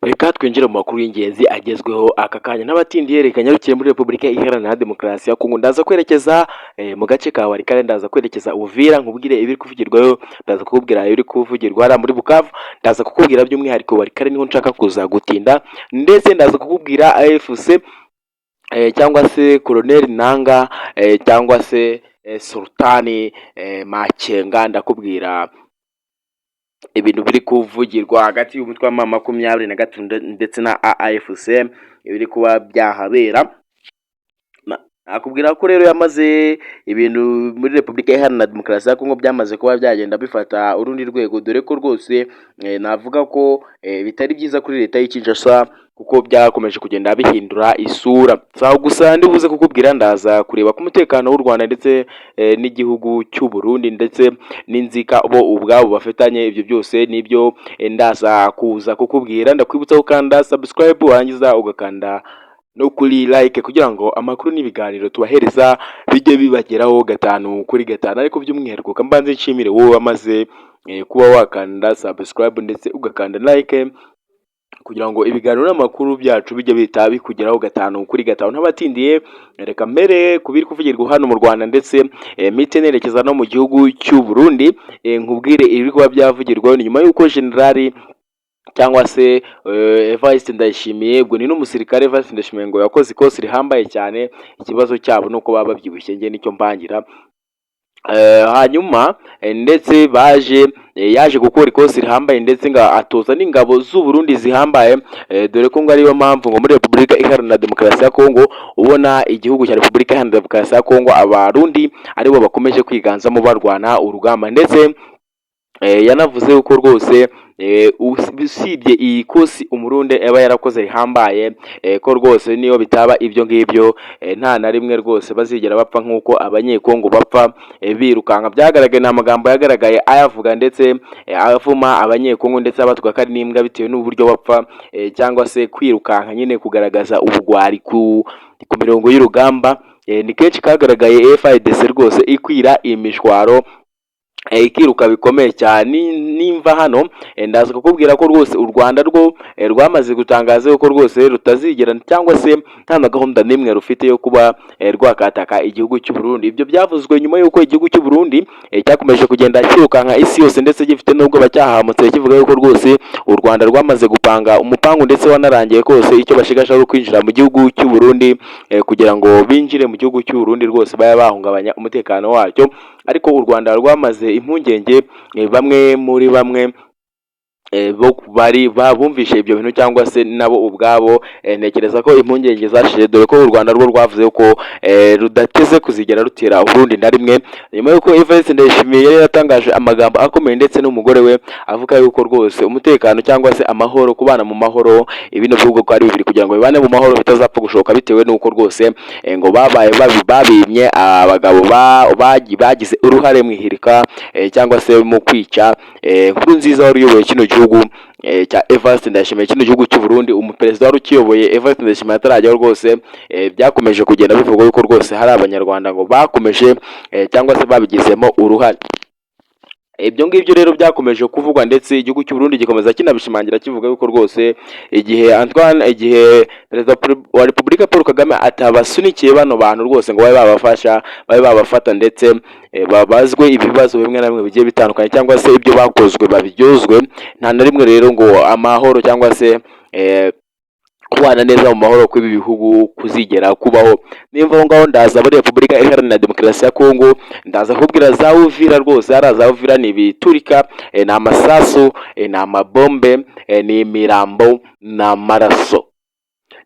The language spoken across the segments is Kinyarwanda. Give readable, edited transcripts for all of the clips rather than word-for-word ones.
Reka twinjire mu makuru y'ingenzi agezweho aka kanya n'abatindiye. Reka nyarukiye muri Repubulika Iharanira Demokarasi ya Kongo. Ndaza kwerekeza mu gace ka Walikale, ndaza kwerekeza Uvira nkubwire ibiri kuvugirwayo, ndaza kukubwira ibiri kuvugirwa hariya muri Bukavu, ndaza kukubwira by'umwihariko Walikale niho nshaka kuza gutinda, ndetse ndaza kukubwira AFC cyangwa se Colonel Nanga cyangwa se Sultani Makenga. Ndakubwira ibintu biri kuvugirwa hagati y'umutwe wa M23 ndetse na AFC, ibiri kuba byahabera. Nakubwira ko rero yamaze ibintu muri Repubulika Iharanira Demokarasi ya Kongo byamaze kuba byagenda bifata urundi rwego, dore ko rwose navuga ko bitari byiza kuri leta y'i Kinshasa kuko byakomeje kugenda bihindura isura. Si aho gusa ndibuze kukubwira, ndaza kureba ku mutekano w'u Rwanda ndetse n'igihugu cy'u Burundi ndetse n'inzika bo ubwabo bafitanye. Ibyo byose nibyo ndaza kuza kukubwira. Ndakwibutsa gukanda subscribe, warangiza ugakanda no kuri like kugira ngo amakuru n'ibiganiro tubahereza bijye bibageraho gatanu kuri gatanu. Ariko by'umwihariko mbanze nshimire wowe wamaze kuba wakanda subscribe ndetse ugakanda like kugira ngo ibiganiro n'amakuru byacu bijye bihita bikugeraho gatanu kuri gatanu. Ntabatindiye, reka mbere ku biri kuvugirwa hano mu Rwanda ndetse mpite nerekeza no mu gihugu cy'u Burundi, nkubwire ibiri kuba byavugirwaho. Ni nyuma y'uko generali cyangwa se Evariste Ndayishimiye, ubwo ni n'umusirikare Evariste Ndayishimiye, ngo yakoze ikosi rihambaye cyane. Ikibazo cyabo ni uko baba babyibushye, njye nicyo mbangira. Hanyuma ndetse baje yaje gukora ikosi rihambaye ndetse ngo atoza n'ingabo z'u Burundi zihambaye, dore ko ngo ariyo mpamvu ngo muri Repubulika Iharanira Demokarasi ya Kongo ubona igihugu cya Repubulika Iharanira Demokarasi ya Kongo Abarundi aribo bakomeje kwiganzamo barwana urugamba. Ndetse yanavuze yuko rwose usibye iyi kosi Umurundi aba yarakoze rihambaye, ko rwose niyo bitaba ibyo ngibyo nta na rimwe rwose bazigera bapfa nk'uko Abanyekongo bapfa birukanka. Byagaragaye, ni amagambo yagaragaye ayavuga ndetse avuma Abanyekongo ndetse abatwa ko ari n'imbwa bitewe n'uburyo bapfa cyangwa se kwirukanka nyine, kugaragaza ubugwari ku mirongo y'urugamba. Ni kenshi kagaragaye FARDC rwose ikwira imishwaro, ikiruka bikomeye cyane. Nimva hano ndaza kukubwira ko rwose u Rwanda rwo rwamaze gutangaza yuko rwose rutazigera cyangwa se nta na gahunda n'imwe rufite yo kuba rwakataka igihugu cy'u Burundi. Ibyo byavuzwe nyuma y'uko igihugu cy'u Burundi cyakomeje kugenda cyirukanka isi yose ndetse gifite n'ubwoba, cyahamutse kivuga yuko rwose u Rwanda rwamaze gupanga umupangu ndetse wanarangiye kose, icyo bashigaje ari ukwinjira mu gihugu cy'u Burundi kugira ngo binjire mu gihugu cy'u Burundi rwose babe bahungabanya umutekano wacyo. Ariko u Rwanda rwamaze impungenge bamwe muri bamwe bo bari bumvishe ibyo bintu cyangwa se nabo ubwabo. Ntekereza ko impungenge zashize, dore ko u Rwanda rwo rwavuze ko rudateze kuzigera rutera Uburundi na rimwe, nyuma y'uko Evariste Ndayishimiye yari yaratangaje amagambo akomeye ndetse n'umugore we, avuga yuko rwose umutekano cyangwa se amahoro, kubana mu mahoro ibino bihugu ko ari bibiri kugira ngo bibane mu mahoro bitazapfa gushoboka, bitewe n'uko rwose ngo babaye babimye abagabo bagize uruhare mu ihirika cyangwa se mu kwica Nkurunziza wari uyoboye kino gihugu cya Evariste Ndayishimiye, kino gihugu cy'u Burundi, umuperezida wari ukiyoboye Evariste Ndayishimiye atarajyaho. Rwose byakomeje kugenda bivugwa yuko rwose hari Abanyarwanda ngo bakomeje cyangwa se babigizemo uruhare. Ibyo ngibyo rero byakomeje kuvugwa ndetse igihugu cy'u Burundi gikomeza kinabishimangira kivuga yuko rwose igihe Antoine, igihe Perezida wa Repubulika Paul Kagame atabasunikiye bano bantu rwose ngo babe babafasha, babe babafata ndetse babazwe ibibazo bimwe na bimwe bigiye bitandukanye cyangwa se ibyo bakozwe babiryozwe, nta na rimwe rero ngo amahoro cyangwa se kubana neza mu mahoro kw'ibi bihugu kuzigera kubaho. Nimva aho ngaho ndaza muri Repubulika Iharanira Demokarasi ya Kongo, ndaza kubwira za Uvira rwose. Hariya za Uvira ni ibiturika, ni amasasu, ni amabombe, ni imirambo, ni amaraso,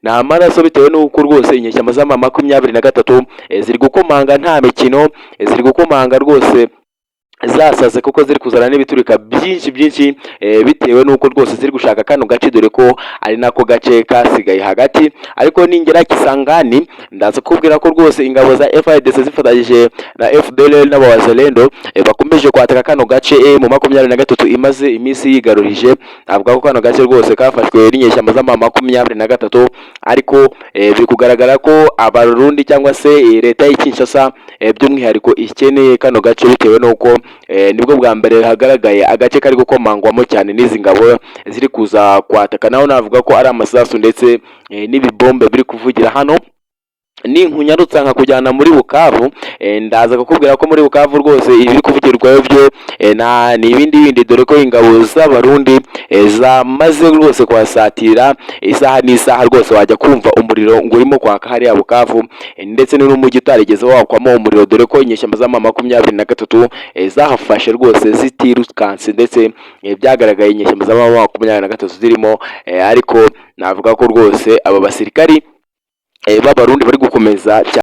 ni amaraso, bitewe n'uko rwose inyeshyamba z'ama 23 ziri gukomanga nta mikino, ziri gukomanga rwose zasaze kuko ziri kuzana n'ibiturika byinshi byinshi, bitewe n'uko rwose ziri gushaka kano gace, dore ko ari nako gace kasigaye hagati. Ariko ningera Kisangani ndaza kukubwira ko rwose ingabo za FARDC zifatanyije na FDLR n'abawazalendo bakomeje kwataka kano gace mu 23 imaze iminsi yigarurije. Avuga ko kano gace rwose kafashwe n'inyeshyamba z'ama 23, ariko biri kugaragara ko Abarundi cyangwa se leta y'i Kinshasa by'umwihariko ikeneye kano gace bitewe n'uko nibwo bwa mbere hagaragaye agace kari gukomangwamo cyane n'izi ngabo ziri kuza kwataka. Naho navuga ko ari amasasu ndetse n'ibibombe biri kuvugira hano. Ninkunyarutsa nkakujyana muri Bukavu, ndaza kukubwira ko muri Bukavu rwose ibiri kuvugirwayo byo ni ibindi bindi, dore ko ingabo z'Abarundi zamaze rwose kuhasatira. Isaha n'isaha rwose wajya kumva umuriro ngo urimo kwaka hariya Bukavu, ndetse n'umujyi utarigeze wakwamo umuriro, dore ko inyeshyamba za M23 zahafashe rwose zitirukanse, ndetse byagaragaye inyeshyamba za M23 zirimo, ariko navuga ko rwose aba basirikari b'Abarundi bari gukomeza cyane.